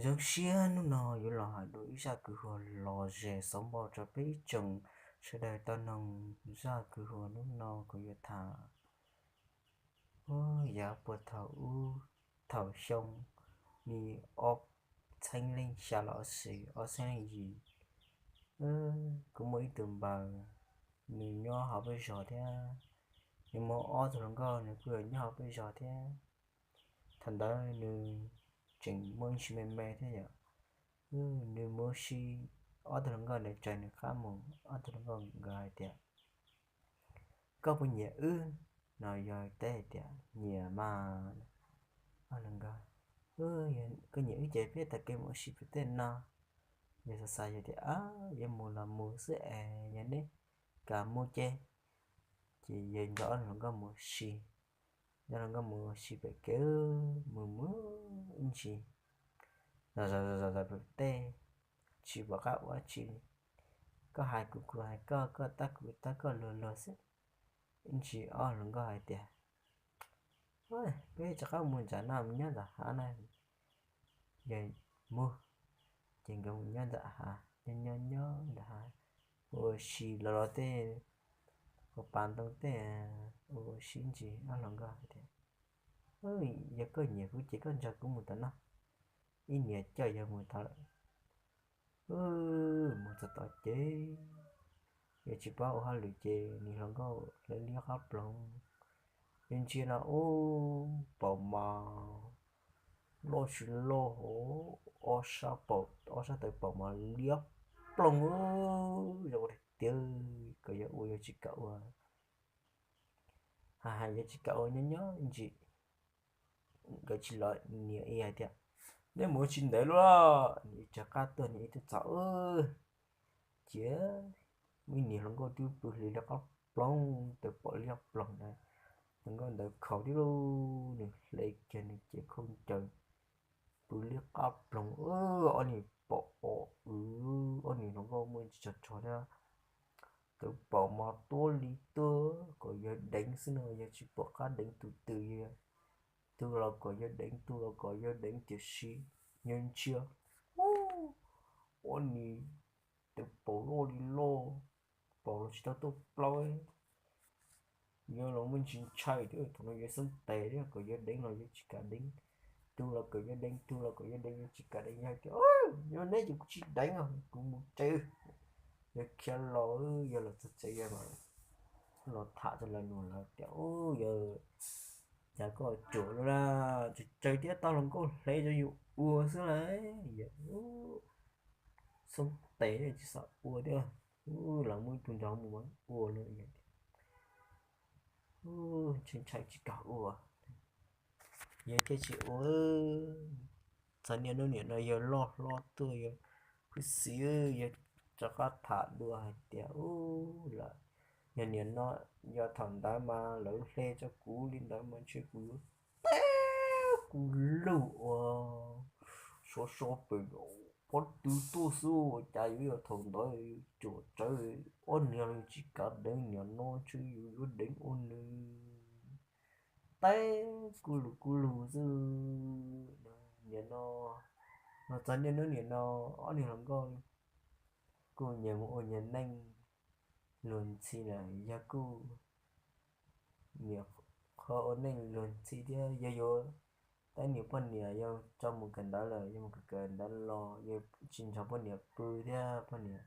Zoo siab hnub no yuav los hais dua ib zaj kwv huam lom zem xov npau rau peb ib tsoom sawv daws tau mloog. Zaj kwv huam hnub no kuv yuav tham yav puag thaum ub, thaum xyoo ni ob txheeb leej xya los sis ob txheeb leej yim. Kuv muaj ib tug npawg, nws nyob hauv peb zos thiab, nws muaj ob tug hluas nkauj, nws kuj nyob hauv peb zos thiab. Thaum ntawd nws tseem muaj ib ntsis me me thiab yom. Nws mus ua si, ob tug hluas nkauj ntawd tsa nws qab mus, ob tug hluas nkauj nkawd hais tias, koj puas nyiam wb? No yog teb hais tias, nyiam mas. Ob hluas nkauj, koj nyiam wb ces peb taug kev mus ua si pem tej no. Yog xav xav yog tias, yuav mus los mus xwb es yog neb kam mus ces. Ces yog nrog ob hluas nkauj mus ua si, nrog hluas nkauj mus ua si pem kev, mus mus ib ntsis, zos zos zos zos pem tej, tsis pom qab ua dab tsi li. Koj hais kuv, kuv hais koj, koj tab kuv tab koj luag luag xwb. Ib ntsis ob hluas nkauj hais tias, peb rov qab mus nram no, mus nyob nram hav na. Yog mus, ces nkawd mus nyob nram hav, nyob nyob nyob nram hav, ua si los los tej, ua pas ntoo tej, ua si ntsis ob hluas nkauj hais tias, yog koj nyiam kuv ces koj nrog kuv mus tom no, ib niam coj yawg mus tod lawm. Mus txog tod ces yawg tsis paub ua hauj lwm ces nws hluas nkauj hlawv liab qab ploog. Yawg ntsia no ub, paum mas loj tsis loj hos, ob sab paum, ob sab taw paum mas liab ploog zoo tiag tiag, kom yawg ua yawg tsis kam ua. Hais hais yawg tsis kam ua, nyob nyob ntsis nkawd tsis los, niam hais tias, neb mus ua tsis ntev lauj. Niam rov qab tuaj, niam ib tuaj txog, cia muaj ib niag hluas nkauj twb pw hli liab qab ploog, taw paum liab ploog na. Hluas nkauj ntawd khaus tib lub, nws hle kiag nws cev khaub ncaws, pw liab qab ploog. Ob niag paum o w, ob niag hluas nkauj muaj ntsis tsov tsov thiab, taw paum mas tuab li tuab, kom yawg deev xwb no yawg tsis pom qab deev tus twg. Tu los kom yawg deev, tu los kom yawg deev, tiam sis yawg ntsia, ub, ob niag taw paum loj li loj, paum los tsis tau tuaj plaub, yawg los muaj ntsis ntshai thiab, thaum no yawg xeeb tes thiab, kom yawg deev los yawg tsis kam deev, tu los kom yawg deev, tu los kom yawg deev, yawg tsis kam deev, yawg tias, yog neb ces kuv tsis deev, kuv mus tsev. Yawg khiav los, yawg los txog tsev, yawg los tham rau lawv nus, lawv tias, ub, yawg, cas koj ruam lawm, tsawg tsawg thiab, tau hluas nkauj hle rau yus ua xwb lawm. Yawg xeeb tes tsis xav ua thiab, ub, los muaj ib tug nrog mus mas ua no. Yawg tias, ntshai ntshai tsis kam ua, yawg thiaj tsis ua. Txog niaj hnub niam no yawg loj hlob tuaj, yawg khuv xim, yawg rov qab tham dua hais tias, ub, lawm, yog niam no, yog thaum ntawd mas lawv hle rau kuv li ntawd mas ntshe kuv yuav teb kuv lug ua sov so pem pob tw tuaj xwb, ua cas yuav yog thaum ntawd ruam tsawv, ob niag los tsis kav deev, niam no ntshe yus yuav deev ua nws teb kuv lug kuv lug xwb. Niam no, los txog niaj hnub niam no, ob niag hluas nkauj kuj nyias mus ua nyias neej luag ntxhi na, yawg kuj niam qhuav ua neej luag ntxhi thiab, yawg yuav teb niam poj niam, yawg tso mus kawm ntawv lawm, yawg mus kawm kawm ntawv los yawg tsis nrog poj niam pw thiab, poj niam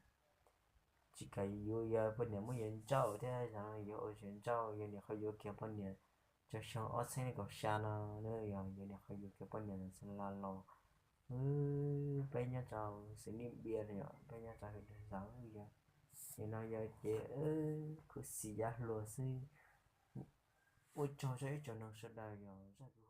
tsis kam yuav, yawg poj niam muab yawg ntsauj thiab, yawg ua yawg ntsauj, yawg niam qhuav yuav kiag poj niam, rau xyoo ob txhiab kaum xya no, yog yawg niam qhuav yuav kiag poj niam ntawd xwb los, peb nyob rau xeev Nij Npias no, peb nyob rau hwm Dawg Zam, yog nim no yog ces khuv xim yav hluas xwb. Ua tsaug rau ib tsoom mloog sawv daws, yog zaj kwv